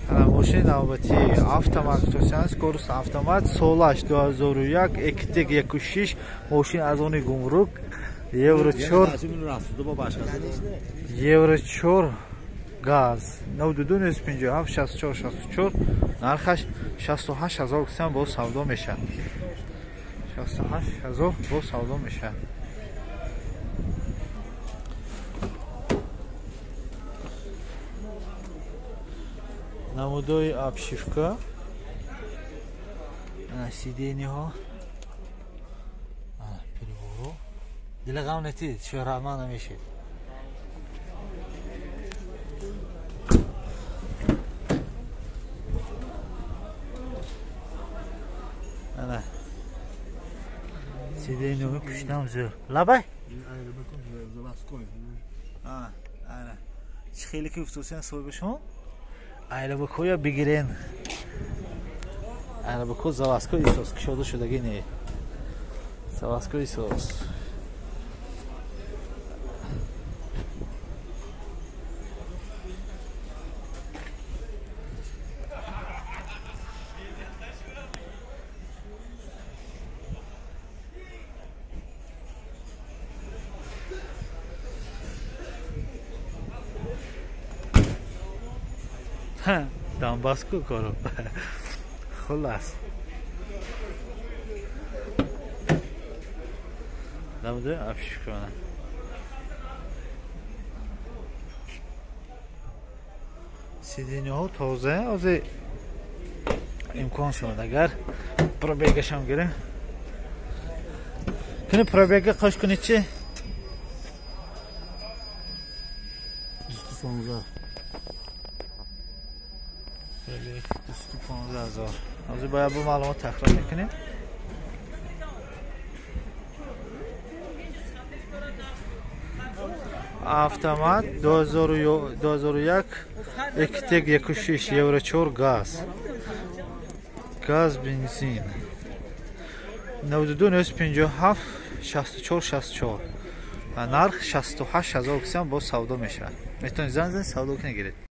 Мошини навбати автомат хусусан скорость автомат, солаш 2001, Ecotec 1.6, мошин аз они гумрук, евро 4, евро 4 газ, 92 957 64 64, нархаш 68 ҳазор кисам бо савдо мешавад. 68 ҳазор бо савдо мешавад. Намудои обшивка, сиденьяҳо, приборо. Дила ғам нетид, шӯҳратманд намешед. Ана сиденьяҳои пуштам зӯр. Лабай? Ана чӣ хеле ки уфтосиян соҳибашон айлабакоя бигирен. Айлабако заводской исос, кушода шудагӣ не. Заводской исос. Дамбаску коро. Хулас. Намудаи обшивкана. Сиденьяҳо тоза, ҳозир имкон шуд агар пробегашам гирем. Куни пробега қош кунед чи? 215. 215 ҳазор. Ҳозир бояд бу маълумот такрор мекунем. Автомат 2001, Ecotec 1.6, евро 4 газ. Газ бензин. 92 957 64 64. Нарх 68 ҳазор кисам бо савдо мешавад. Метавонед занг занед, савдо кунед, гиред.